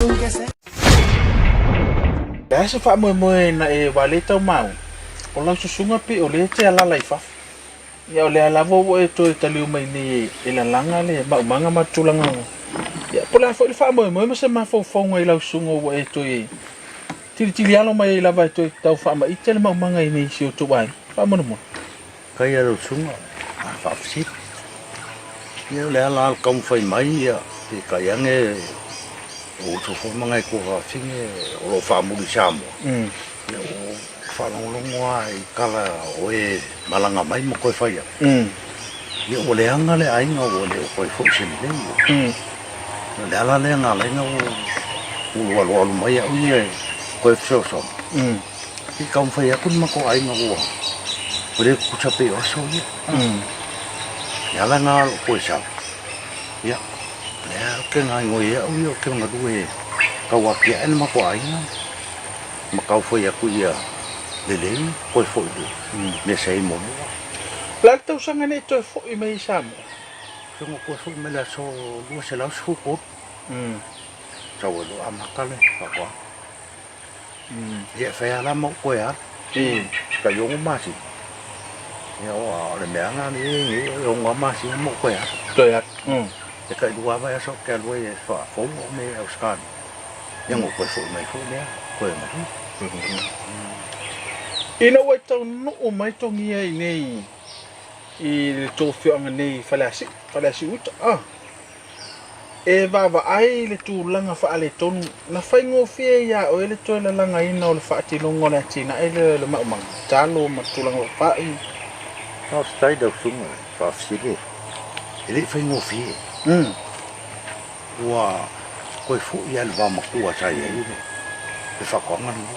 Le a se faamoemoe na e aua lea e tau maua, o lau susuga pei o lea e te alala i fafo. Ia o lea lava ua e toe taliu mai nei e lalaga le maumaga ma le tulaga Ia po o le a foi le faamoemoe ma se mafaufauga i lau susuga ua e toe tilitilialo mai ai lava e toe tau faamaite le maumaga i nei i si outou aiga. Faamolemole. Kai a lau susuga, a faafesili. Ia o le ala lava o le taumafai mai, ia, peitai ane o uso foi ma nai tuafafine o lo o faamuli i Samoa, ia ua faalogologo lava i tala o e malaga mai ma toe fai atu, ia ua leaga le aiga ua le o toe foi se lelei. O le ala lea na ala ai ona ou alualu mai au ia e toe fesoasoani. I taumafai atu le matou aiga ua le tutusa pei o aso ia. E ala na o lou toe sau, ia, lea ou te gaoioi ai au ia ou te galue e tau atiae le matou aiga ma tau fai atu ia lelei toe foi i le mea sa i ai muamua. O le a le tausaga nei toe foi mai i Samoa? Fesoga toe foi mai i le aso 213. Sau ai loa amata le faatoaga. Ia e fai lava la ma ou toe alu. Tai 6 masina. Ia o le mea lena lea e 6 lava masina ma ou toe alu. Toe alu. E tai 2 lava vaiaso ou te alu ai e faafou au mea i Ausetalia. Ia ona ou toe foi mai foi lea, toe galue. Ina ua e taunuu mai Togia i inei i le tou afioaga nei i Faleasiu, Faleasiu uta, ah. E vaavaai i le tulaga faaletonu, na faigofie ia oe le toe lalagaina o le faatinoga o le atinae lea o le maumaga, talo ma tulaga faafai. Faafetai lau Susuga i le faafesili, e le i faigofie. Ua toe foi lava i le vaomatua sa i ai le faatoaga lenei.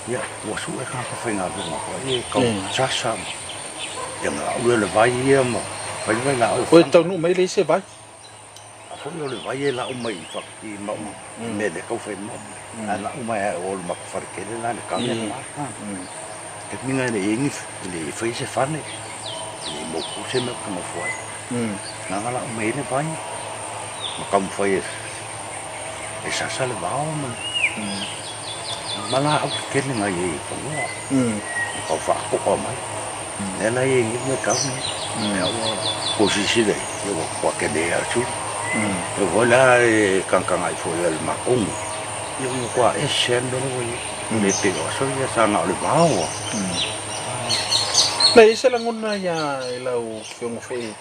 Ia, ua sue tagata faigaluega foi ia e tau sasa ma ia na lau lea o le vai ia ma fai le vailaau e Oi, taunuu mai leai se vai. A foi o le vai e lau mai i i Maumau, i mea lea e tau fai i Maumau, ae lau mai lava i o i le matou fale tele la i le tane lena. Taimi lena e le i ai ni, e le i faia se fale, e le i mautu se mea ou te nofo ai. Na ona lau mai ai le vai ma taumafai e sasa le vao ma le ma laau tetele na i ai i fanua ma tau faatoa mai. Lea la e i ai nei le matau nei, lea ua tou silasila i ai, ia ua matua tele lava le sulu. E oo foi la e tagatagai foi a le matou nuu, ia ua matua ese lava le mea la ua i ai, e le pei o aso ia sa na o le vao lava. Na i ai se lagona ia i lau Afioga foi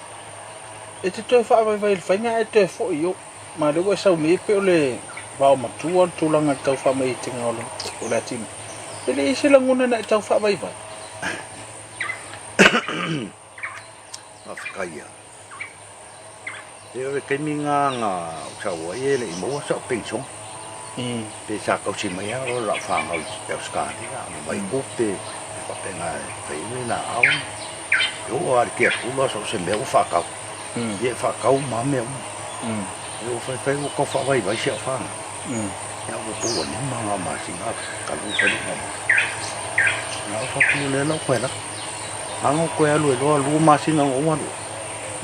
e te toe faavaivai i le faiga ae toe foi i o. Ma o lea ua e sau nei pei o le vaomatua le tulaga i le tau faamaitega o le o le atinae. E le i ai se lagona na e tau faavaivai? Faafetai lava. E o le taimi lena na ou sau ai e le i maua sau penisione. Pe sa tausi mai lava o lau fanau i Ausetalia, ma mai tupe, e faapena e fai ai laau. E oo lava i le tiapula so o se mea ua faatau. Ia e faatau uma lava mea uma. Ia ua faifai ua tau faavaivai si au fanau. Ia ua pau ua 5 ngā masina talu ona fai lou mama. Ia ou fai atu, o lea la ua toe lata. A na ou toe alu ai loa 2 masina na ou alu ai,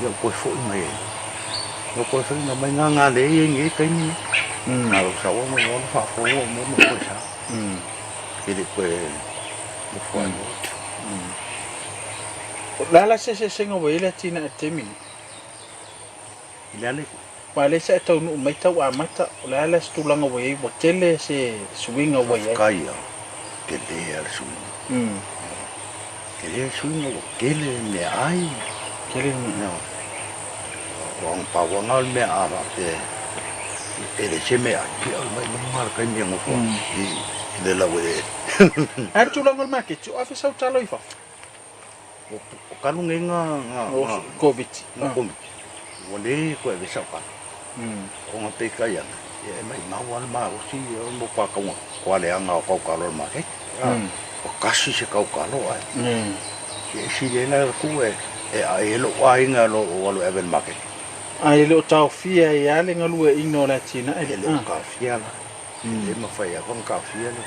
ia ou toe foi mai ai. Ua toe foi mai ngā ngā lea i ai nei taimi nei. Na lou sau au ma ou faafou au mea ma toe sa. E le toe nofo ai loa. O le a la se eseesega ua i ai le atinae i le taimi nei? I le a le. Aua o lea sa e taunuu mai tau amata, o le a la se tulaga ua i ai, ua tele se suiga ua i ai? Faafetai lava, tele lava le suiga. Tele le suiga ua tele le meaai. Tele le meaai. Aua na pau lava lena o le mea a faapea e leai se meaai, ia o le maimoa lava o le taimi e nofo ai i le laueleele. A le tulaga o le maketi, o afe sau talo i fafo? O talu nei na Koviti. Na Koviti. Ua le toe ave sau talo. Ona peitai ane, ia e maimau lava le malosi ia mo pātauga toa leaga o tau talo o le maketi. Ua kasi se tau talo ae. Ia e sili ai la atu e ai e lou aiga o alu e ave i le maketi. Ae e le o taofia ai lava le galueaiina o le atinae lea. E le o taofia la. E le mafai lava ona taofia le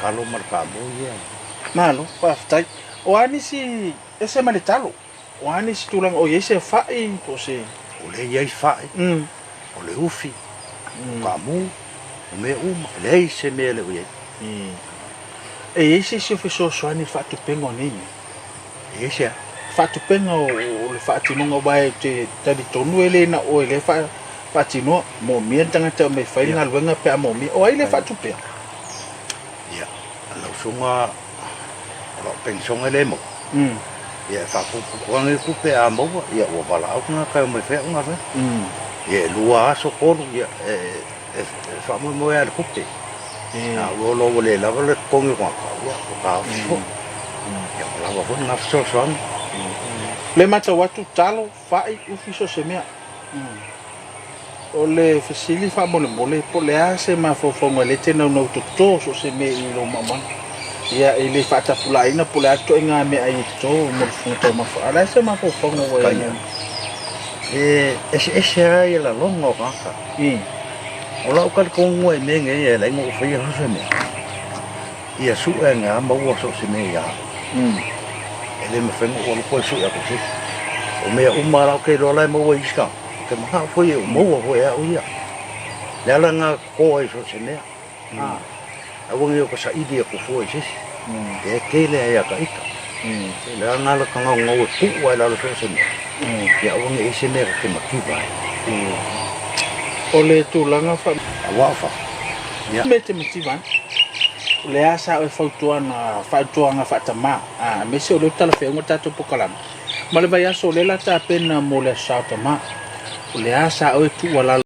talo ma le pamu ia. Malo, faafetai. O a nisi, ese ma le talo, o a nisi tulaga o i ai se fai po o se. O lea e i ai fai, o le ufi. O kaamu, o mea uma, e leai se mea e le o i ai. E i ai se isi o fesoasoani i le faatupega o nei mea? E i ai se a? Faatupega o le faatinoga aua ou te talitonu e le na o oe lea e faatinoa. Moomia ni tagata e omai e fai le galuega pe a moomia. O ai lea e faatupea? Ia, lau susuga o lau penisione lea e maua, ia e faaputuputu ane le tupe a maua, ia ua valaau tagata e omai e fai au galuega. Ia e 2 aso, 3, ia e faamoemoe lava i le tupe. A ua iloa ua le lava le totogi o tagata, ia ua taofi foi. Ia ua lava foi lena fesoasoani. O lea e matau atu, talo, fai, ufi, so o se mea. O le fesili faamolemole, po o le a se mafaufauga lea e te naunau toto so o se mea i lou maumaga? Ia, e le faatapulaaina po o le a le ituaiga meaai e toto mo le fofoga taumafa, a o le a se mafaufauga ua e naunau? E eseese lava ia lagona o tagata. O lau talitonuga i mea nei e ala ai ona ou faia so o se mea, ia sue ane lava maua so o se mea ia au. E le mafai ona ou alu toe sue atu i se isi. O mea uma lava ou te iloa la e maua i isi tagata, ou te manao foi e maua foi e au ia. O le ala lena e toto ai i so o se mea. Aua ne i o ta saili atu fua i se isi, e tele lava ia ta ita. O le ala lena o le tagaunau e tuu lava i lalo so o se mea, ia aua ne i i ai se mea ta te mativa ai. O le tulaga fa. Aua o fafo. Ia. Mea e te mativa ai. O le a sa oe fautuaga, fautuaga faatamā, aemaise o lea ua talafeauga le tatou polokalame, ma le vaiaso o lea o le a tapena mo le Aso Sa o Tamā. O le a sa oe tuualalo.